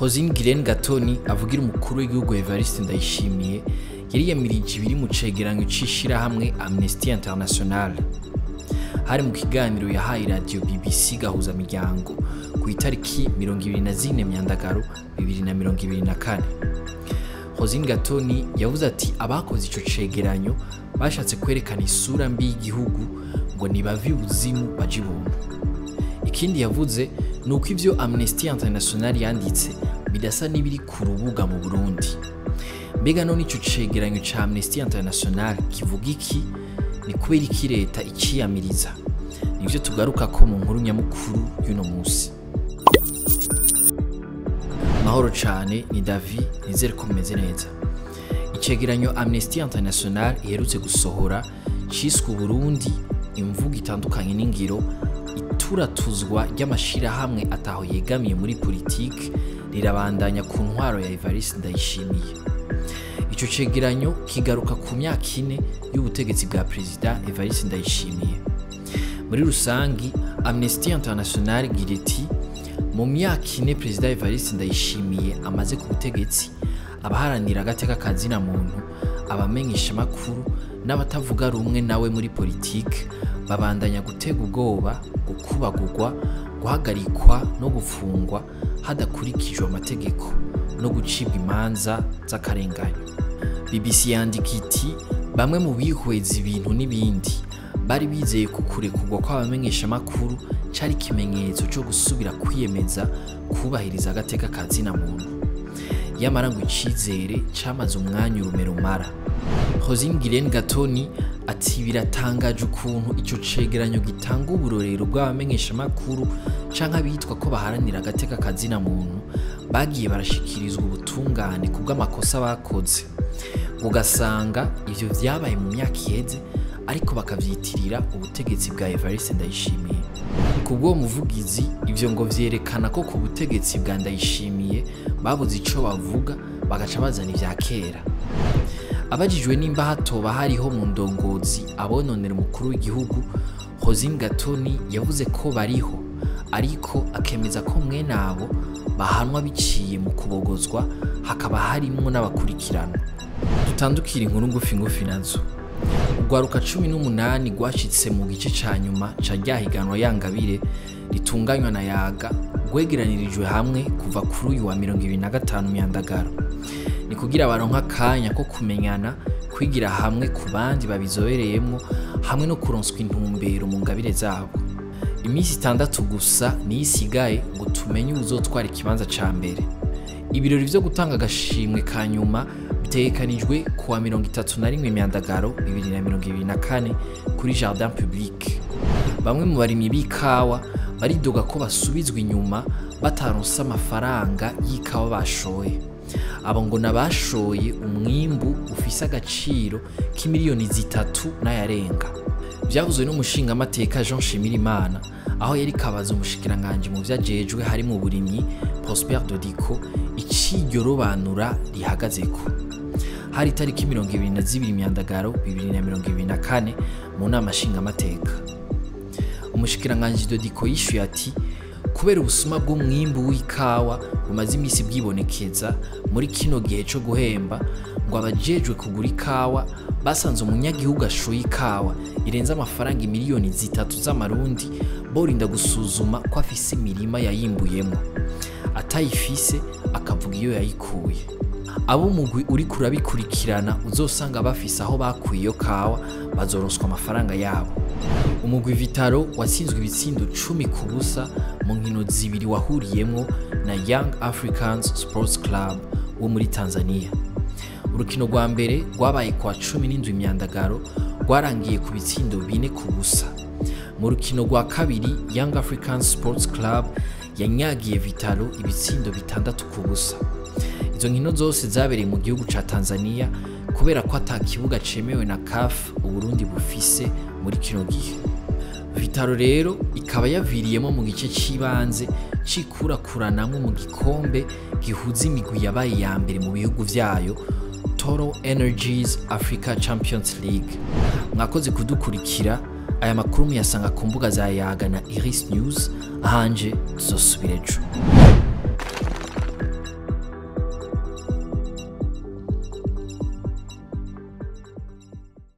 Rosine Guilaine Gatoni avugira umukuru w'igihugu Evariste Ndayishimiye yariyamirije ibiri mu cegeranyo c'ishirahamwe Amnesty International. Hari mu kiganiro yahaye radio BBC gahuza miryango ku itariki 24 Myandagaro 2024. Rosine Gatoni yavuze ati abakoze ico cegeranyo bashatse kwerekana isura mbi y'igihugu ngo nibavi ubuzimu baje ibuntu. Ikindi yavuze nuko ivyo Amnesty International yanditse bidasa n'ibiri ku rubuga mu Burundi. Mbega none ico cegeranyo ca Amnesty International kivuga iki? Ni kubera iki leta iciyamiriza? Nivyo tugaruka ko mu nkuru nyamukuru y'uno musi. Mahoro cane, ni Davi, nizere ko mumeze neza. Icegeranyo Amnesty International iherutse gusohora ciswe Burundi imvugo itandukanye n'ingiro, ituratuzwa ry'amashirahamwe ataho yegamiye muri politike rirabandanya ku ntwaro ya Evariste Ndayishimiye. Ico cegeranyo kigaruka ku myaka ine y'ubutegetsi bwa Perezida Evariste Ndayishimiye. Muri rusangi, Amnesty International igira iti mu myaka ine Perezida Evariste Ndayishimiye amaze ku butegetsi, abaharanira agateka kazina muntu, abamenyesha makuru n'abatavuga rumwe nawe muri politike babandanya gutega ubwoba, gukubagurwa, guhagarikwa no gufungwa hadakurikijwe amategeko no gucibwa imanza z'akarenganyo. BBC yandika iti bamwe mu bihweza ibintu n'ibindi bari bizeye ko kurekurwa kw'abamenyesha makuru cari ikimenyetso co gusubira kwiyemeza kubahiriza agateka kazina muntu. Yamara ngo icizere camaze umwanya urumerumara. Rosine Guilaine Gatoni ati biratangaje ukuntu ico cegeranyo gitanga uburorero bw'abamenyesha makuru canke abitwa ko baharanira agateka kazina muntu bagiye barashikirizwa ubutungane kubw'amakosa bakoze. Ugasanga ivyo vyabaye mu myaka iheze ariko bakavyitirira ubutegetsi bwa Evariste Ndayishimiye. Kubwo muvugizi ivyo ngo vyerekana ko ku butegetsi bwa Ndayishimiye babuze ico bavuga bagaca bazana ivya kera. Abajijwe nimba hatoba hariho mu ndongozi abononera umukuru w'igihugu, Rosine Gatoni yavuze ko bariho ariko akemeza ko mwene abo bahanwa biciye mu kubogozwa hakaba harimwo n'abakurikirana. Dutandukira inkuru ngufi ngufi nazo. Urwaruka 18 rwashitse mu gice ca nyuma ca ryahiganwa Yangabire ritunganywa na Yaga rwegeranirijwe hamwe kuva kuri uyu wa 25 Myandagaro. Ni kugira baronka akanya ko kumenyana, kwigira hamwe ku bandi babizobereyemwo hamwe no kuronswa intumbero mu ngabire zabo. Iminsi 6 gusa niyo isigaye ngo tumenye uwuzotwara ikibanza ca mbere. Ibirori vyo gutanga agashimwe ka nyuma bitegekanijwe kuwa 31 Myandagaro 2024 kuri Jardin Public. Bamwe mu barimyi b'ikawa baridoga ko basubizwa inyuma bataronse amafaranga y'ikawa bashoye. Abo ngo nabashoye umwimbu ufise agaciro k'imiliyoni 3 n'ayarenga. Vyavuzwe n'umushingamateka Jean Shimirimana aho yari kabaza umushikiranganje mu vyajejwe hari mu burimyi Prosper Dodiko iciryo robanura rihagazeko. Hari tariki 22 Myandagaro 2024 mu nama nshingamateka. Umushikiranganje Dodiko yishuye ati kubera ubusuma bw'umwimbu w'ikawa bumaze imisi bwibonekeza muri kino gihe co guhemba, ngo abajejwe kugura ikawa basanze umunyagihugu ashoye ikawa irenze amafaranga imiliyoni 3 z'amarundi borinda gusuzuma ko afise imirima yayimbuyemo, atayifise akavuga iyo yayikuye. Abo mugwi uri kurabikurikirana uzosanga bafise aho bakuye iyo kawa bazoronswa amafaranga yabo. Umugwi Vitaro watsinzwe ibitsindo 10-0 mu nkino zibiri wahuriyemwo na Young Africans Sports Club wo muri Tanzania. Urukino rwa mbere rwabaye kwa 17 Myandagaro rwarangiye ku bitsindo 4-0. Mu rukino rwa kabiri Young Africans Sports Club yanyagiye Vitaro ibitsindo 6-0. Izo nkino zose zabereye mu gihugu ca Tanzania kubera ko ata kibuga cemewe na CAF Uburundi bufise muri kino gihe. Vitaro rero ikaba yaviriyemo mu gice c'ibanze cikurakuranamwo mu gikombe gihuza imigwi yabaye ya mbere mu bihugu vyayo Total Energies Africa Champions League. Mwakoze kudukurikira. Aya makuru muyasanga ku mbuga za Yaga na Iris News. Ahanje tuzosubira ejo.